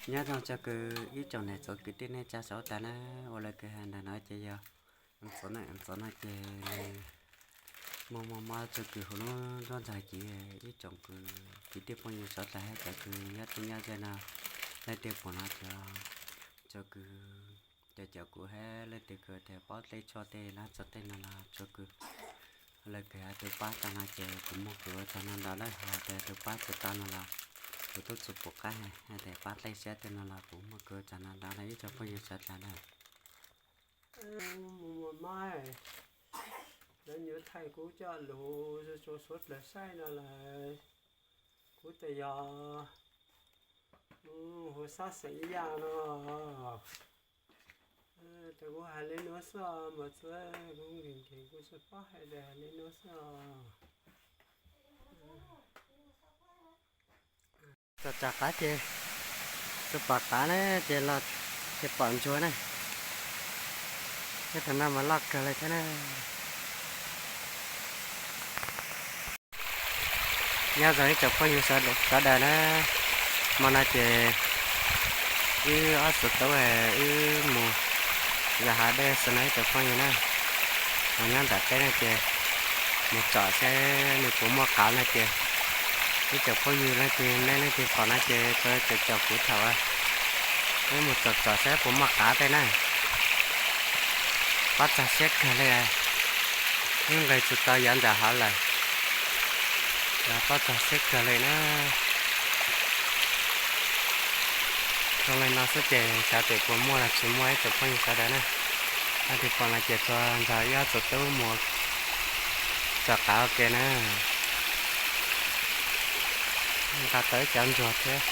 Nyob zoo tsoom kwv ib tsoom niam txiv kwv tij neej tsa sawv daws na, ua lawv kws has ntawm no ces yog ntxov na, ntxov no ces nws muaj muaj mob tsoom kwv hu lub nruab ntxag civ. Ib tsoom kwv kwv tij phooj ywg sawv daws hab cov kws nyob twj nyob ze no, leej twg pom no ces tsoom kwv cov cov kuv hab leej twg kws tias paub dlej tshuaj tej lab txog tej no los tsoom kwv lawv kws has tus pab tau no ces kuv muaj kws ua tsaug no ntau lawm, ho tias tus pab tsis tau no los kuv tub tsis pum qab hais tias pab dlej siab tej no los kuv muaj kws ua tsaug no ntau no ib tsoom phooj ywg sawv daws na. Mus mus mab, lawv nyuam thaij kuv coj lus rau suav dlawg saib no lawm. Kuv tas yog hu sab xeem ib yam no, tas kuv has le nuav xwb mas txwv kuv nkees nkees kuv tsis paub hais tas has le nuav xwb os. Txom txom qav ces tsis pom qav na, ces los ces pom ntsuag na. Nyob thaum no mas loj kawg li thiab na. Nyob zoo ib tsoom phooj ywg sawv daws na, hmo no ces wb ob xuv tub wb mus zam hav dej xwb no ib tsoom phooj ywg na. Mas nyob nram teb no ces mus tsom seb nws puas muaj qav no ces ib tsoom phooj ywg leej twg neb leej twg pom no ces tau caum caum kuv thaum wb mus tsom tsom seb puas muaj qav tej na. Pob txog siab kawg li, wb nqis tsis tau yav nram hav lawm. Pob txog siab kawg li na. Zoo li no xwb ces xav tias puas muaj los tsis muaj ib tsoom phooj ywg sawv daws na. Leej twg pom no ces tsuas nrog ib ob txiv tub mus tsom qav ua ke na. Nqa tau ib cov ntsuag thiab.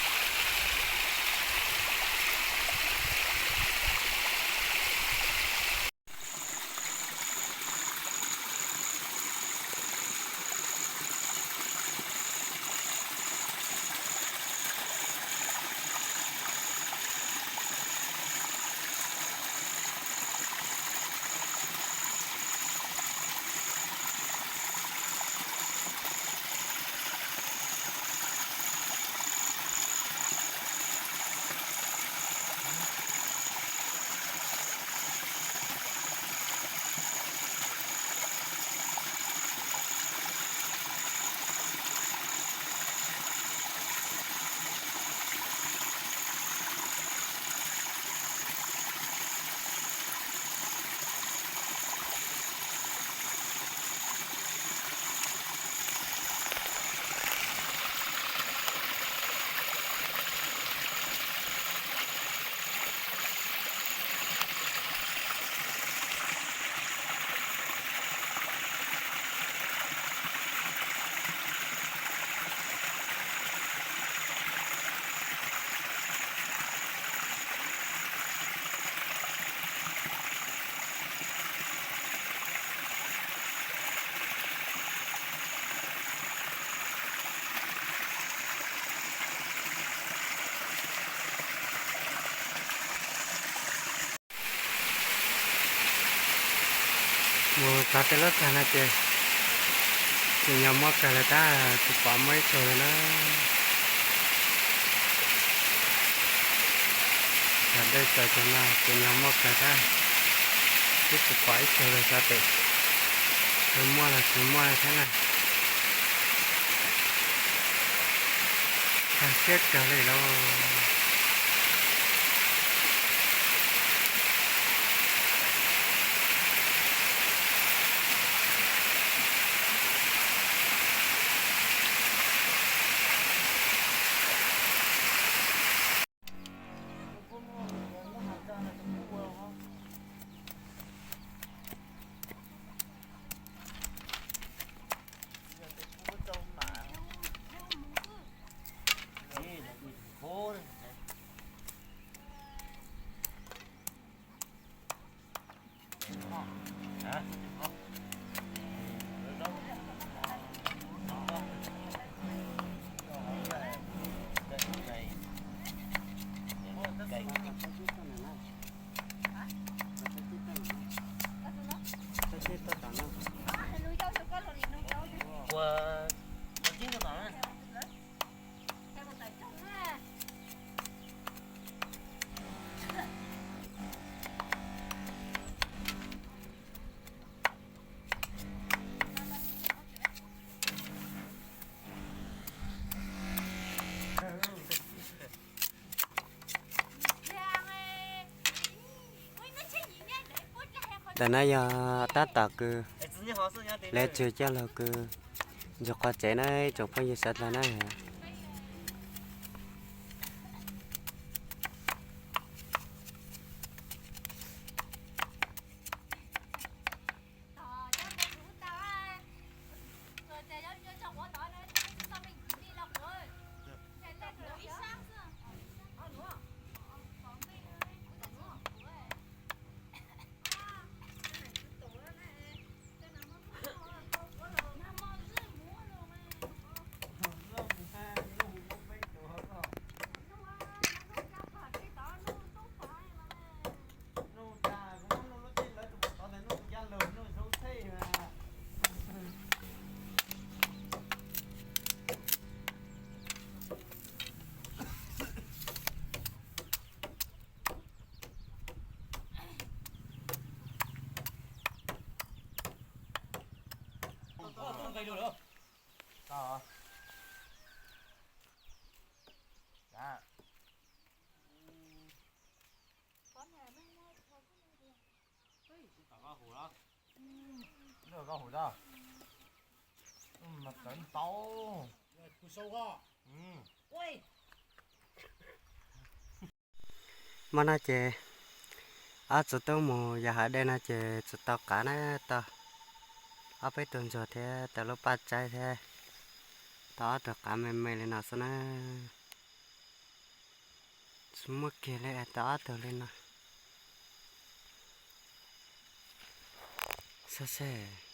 Mus txog tej lub txag no ces tseem nyuag muaj kawg li tab, tsis pom muaj ib tug li na. Txag dej txag cov no tseem nyuag muaj kawg tab, twb tsis pom ib tug li xav tias muaj los tsis muaj thiab na. Txag siab kawg li lauj. Ntawm no yog tab tom kws lawv tseg coj lug kws ntug qhov tsev na tsoom phooj ywg sawv dlawg na. Mas no ces ob txiv tub mus yos hav dej no ces tsis tau qav na, tau ob peb tug ntsuag thiab tau lub paj tsaib thiab, tau ob tug qav me me li no xwb na. Tsis muaj kiag li, tau ob tug li no xwb.